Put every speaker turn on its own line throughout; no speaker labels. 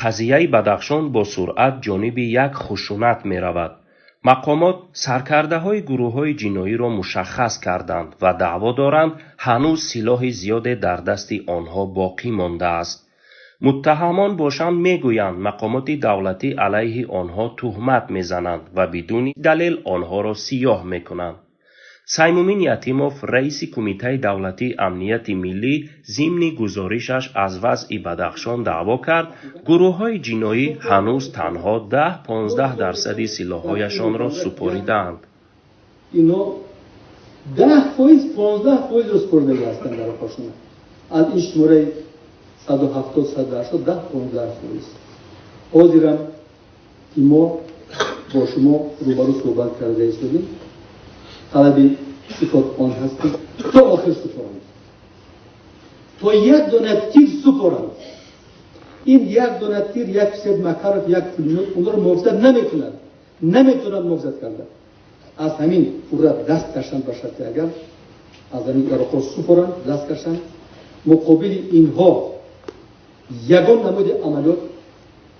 Қазияи Бадахшон бо суръат ҷониби як хушунат меравад. Мақомот саркардаҳои гурӯҳҳои ҷиноиро мушаххас карданд ва даъво доранд, ҳанӯз силоҳи зиёде дар дасти онҳо боқӣ мондааст. Муттаҳамон бошанд, мегӯянд, мақомоти давлатӣ алайҳи онҳо туҳмат мезананд ва бидуни далел онҳоро сиёҳ мекунанд. Саймумин Ятимов, раиси Кумитаи давлатии амнияти миллӣ, зимни гузоришаш аз вазъи Бадахшон даъво кард, гурӯҳҳои ҷиноӣ ҳанӯз танҳо 10-15 дарсади силоҳҳояшонро супоридаанд.
Ино 10%, 15 фоизро супоридагӣ ҳастанд дар охошона. Аз ин шумораи 170, 180, 10-15 фоиз. Ҳозирам ки мо бо шумо рӯбарӯ суҳбат карда истодем, талаби ситод он ҳаст, ки то охир супоранд, то як дона тир супоранд. Ин як дона тир, як пистолет Макаров, як пулемёт онро муҳофизат намекунад, наметавонад муҳофизат карда. Аз ҳамин пурра даст кашанд, ба шарти агар аз ҳамин яроқҳо супоранд, даст кашанд, муқобили инҳо ягон намуди амалиёт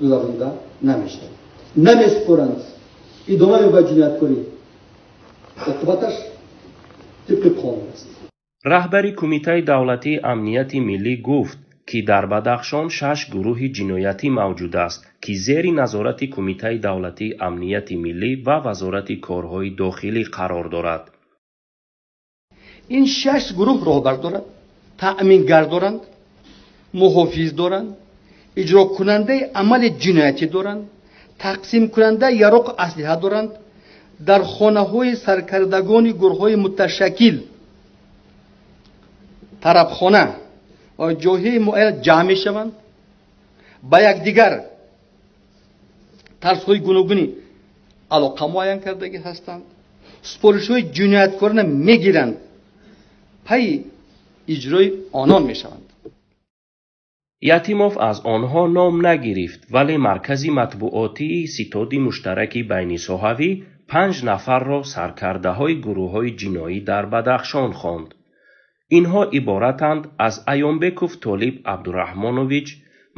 гузаронда намешавад. Намесупоранд, идома меёбад ҷинояткорӣ, оқибаташ тибқи қонун аст.
Раҳбари Кумитаи давлатии амнияти миллӣ гуфт, ки дар Бадахшон шаш гурӯҳи ҷиноятӣ мавҷуд аст, ки зери назорати Кумитаи давлатии амнияти миллӣ ва Вазорати корҳои дохилӣ қарор дорад.
Ин шаш гурӯҳ роҳбар дорад, таъмингар доранд, муҳофиз доранд, иҷрокунандаи амали ҷиноятӣ доранд, тақсимкунандаи яроқу аслиҳа доранд. Дар хонаҳои саркардагони гурӯҳҳои муташаккил тарабхона ва ҷойҳои муайян ҷамъ мешаванд, ба якдигар тарзҳои гуногуни алоқа муайян кардагӣ ҳастанд, супоришҳои ҷинояткорона мегиранд, пайи иҷрои онон мешаванд.
Ятимов аз онҳо ном нагирифт, вале маркази матбуотии ситоди муштараки байнисоҳавӣ панҷ нафарро саркардаҳои гурӯҳҳои ҷиноӣ дар Бадахшон хонд. Инҳо иборатанд аз Аёнбеков Толиб Абдураҳмонович,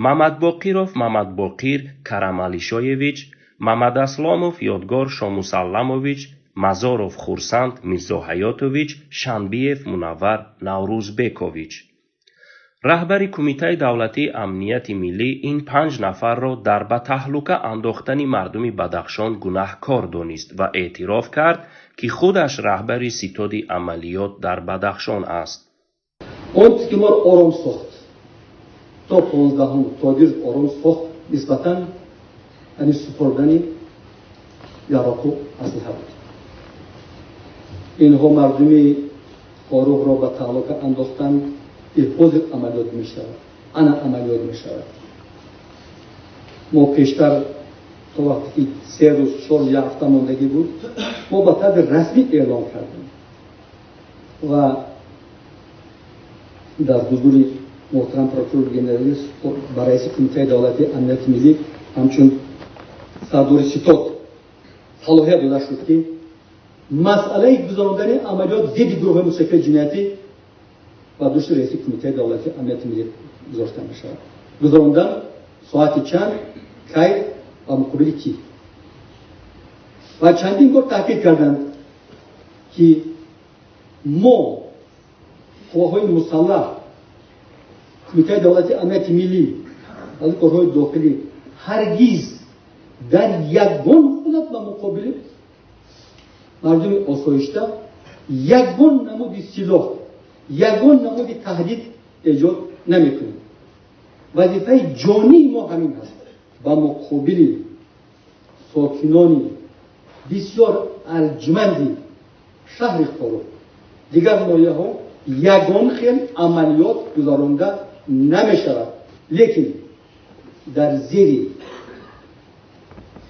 Мамадбоқиров Мамадбоқир Карамалишоевич, Мамадасломов Ёдгор Шомусалламович, Мазоров Хурсанд Мирзоҳаётович, Шанбиев Мунаввар Наврӯзбекович. Раҳбари Кумитаи давлатии амнияти миллӣ ин панҷ нафарро дар ба таҳлука андохтани мардуми Бадахшон гунаҳкор донист ва эътироф кард, ки худаш раҳбари ситоди амалиёт дар Бадахшон аст.
Он ки моро ором сохт, то 15-ум, то дирӯз ором сохт нисбатан, яъне супордани яроқу аслиҳа буд. Инҳо мардуми Хоруғро ба таҳлука андохтанд. Ҳозир амалиёт мешавад, ана амалиёт мешавад. Мо пештар, то вақте ки 3 рӯз, 4, як ҳафта мондагӣ буд, мо ба таври расмӣ эълон кардем ва дар ҳузури муҳтарам прокурор генералӣ ба раиси Кумитаи давлатии амнияти миллӣ ҳамчун сардори ситод салоҳият дода шуд, ки масъалаи гузарондани амалиёт зидди гурӯҳҳои мустақили ҷиноятӣ ба душти раиси Кумитаи давлатии амнияти миллӣ гузошта мешавад. Гузарондан соати чанд, кай ва муқобили кӣ. Ва чандин бор таъкид карданд, ки мо, қувваҳои мусаллаҳ, Кумитаи давлатии амнияти миллӣ, вазири корҳои дохилӣ, ҳаргиз дар ягон ҳолат ба муқобили мардуми осоишта ягон намуди силоҳ, ягон намуди таҳдид эҷод намекунем. Вазифаи ҷонии мо ҳамин аст: ба муқобили сокинони бисёр арҷманди шаҳри Хоруғ, дигар ноҳияҳо ягон хел амалиёт гузаронда намешавад, лекин дар зери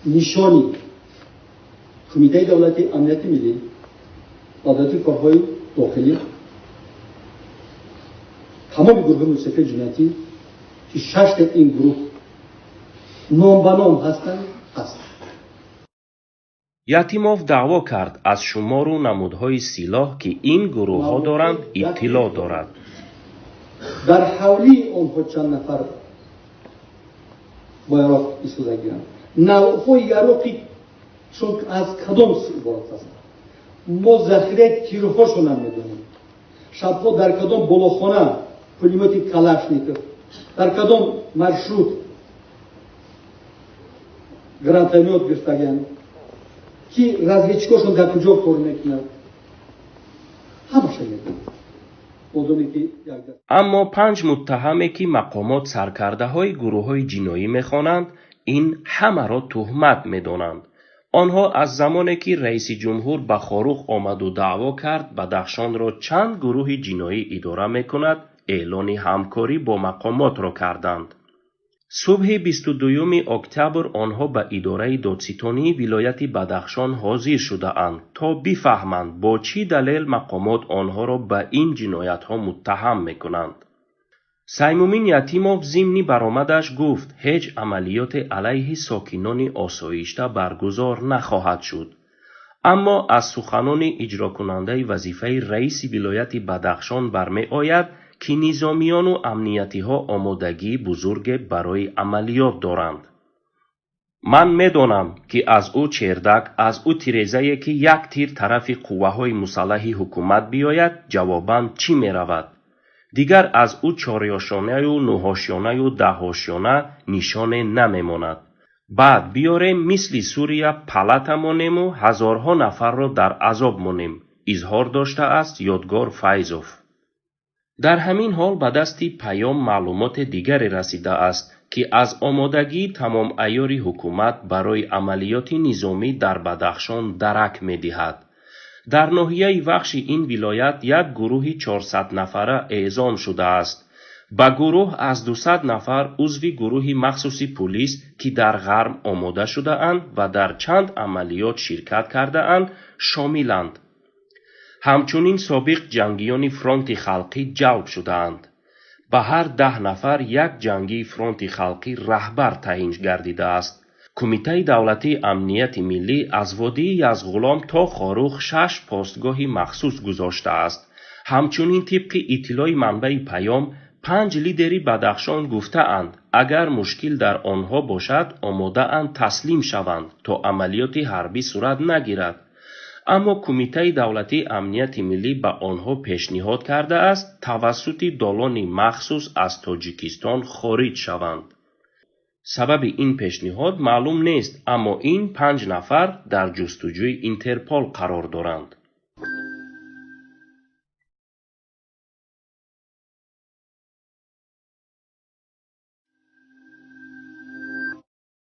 нишони Кумитаи давлатии амнияти миллӣ, Вазорати корҳои дохилӣ, тамоми гурӯҳҳои мустақили ҷиноятӣ, ки шашта ин гурӯҳ ном ба ном ҳастанд, ҳаст.
Ятимов даъво кард, аз шумору намудҳои силоҳ, ки ин гурӯҳҳо доранд, иттилоъ дорад.
Дар ҳавлии онҳо чанд нафар Бо яроқ истифода гиранд, навъҳои яроқи шон аз кадом иборат аст. Мо захираи тирҳошонам медонем, шабҳо дар кадом болохона пулемёти Калашников, дар кадом маршрут гранатомёт гирифтагианд, ки разведчикошон дар куҷо кор мекунад, ҳамаша медонем.
Аммо панҷ муттаҳаме, ки мақомот саркардаҳои гурӯҳҳои ҷиноӣ мехонанд, ин ҳамаро туҳмат медонанд. Онҳо аз замоне, ки раиси ҷумҳур ба Хоруғ омаду даъво кард, Бадахшонро чанд гурӯҳи ҷиноӣ идора мекунад, эълони ҳамкорӣ бо мақомотро карданд. Субҳи 22 октябр онҳо ба идораи додситонии вилояти Бадахшон ҳозир шудаанд, то бифаҳманд, бо чӣ далел мақомот онҳоро ба ин ҷиноятҳо муттаҳам мекунанд. Саймумин Ятимов зимни баромадаш гуфт, ҳеҷ амалиёте алайҳи сокинони осоишта баргузор нахоҳад шуд. Аммо аз суханони иҷрокунандаи вазифаи раиси вилояти Бадахшон бармеояд, ки низомиёну амниятиҳо омодагии бузурге барои амалиёт доранд. Ман медонам, ки аз ӯ чердак, аз ӯ тирезае, ки як тир тарафи қувваҳои мусаллаҳи ҳукумат биёяд, ҷавобан чӣ меравад. Дигар аз ӯ чорёшонаю нӯҳошёнаю даҳошёна нишоне намемонад. Баъд биёрем, мисли Сурия палата монему ҳазорҳо нафарро дар азоб монем, изҳор доштааст Ёдгор Файзов. Дар ҳамин ҳол ба дасти Паём маълумоти дигаре расидааст, ки аз омодагии тамомайёри ҳукумат барои амалиёти низомӣ дар Бадахшон дарак медиҳад. Дар ноҳияи Вахши ин вилоят як гурӯҳи 400 нафара эъзом шудааст. Ба гурӯҳ аз 200 нафар узви гурӯҳи махсуси пулис, ки дар ғарм омода шудаанд ва дар чанд амалиёт ширкат кардаанд, шомиланд. Ҳамчунин собиқ ҷангиёни фронти халқӣ ҷалб шудаанд. Ба ҳар 10 нафар як ҷангии фронти халқӣ раҳбар таъин гардидааст. Кумитаи давлатии амнияти миллӣ аз водии Язғулом то Хоруғ шаш постгоҳи махсус гузоштааст. Ҳамчунин тибқи иттилои манбаи Паём, панҷ лидери Бадахшон гуфтаанд, агар мушкил дар онҳо бошад, омодаанд таслим шаванд, то амалиёти ҳарбӣ сурат нагирад. Аммо Кумитаи давлатии амнияти миллӣ ба онҳо пешниҳод кардааст, тавассути долони махсус аз Тоҷикистон хориҷ шаванд. Сабаби ин пешниҳод маълум нест, аммо ин панҷ нафар дар ҷустуҷӯи Интерпол қарор доранд.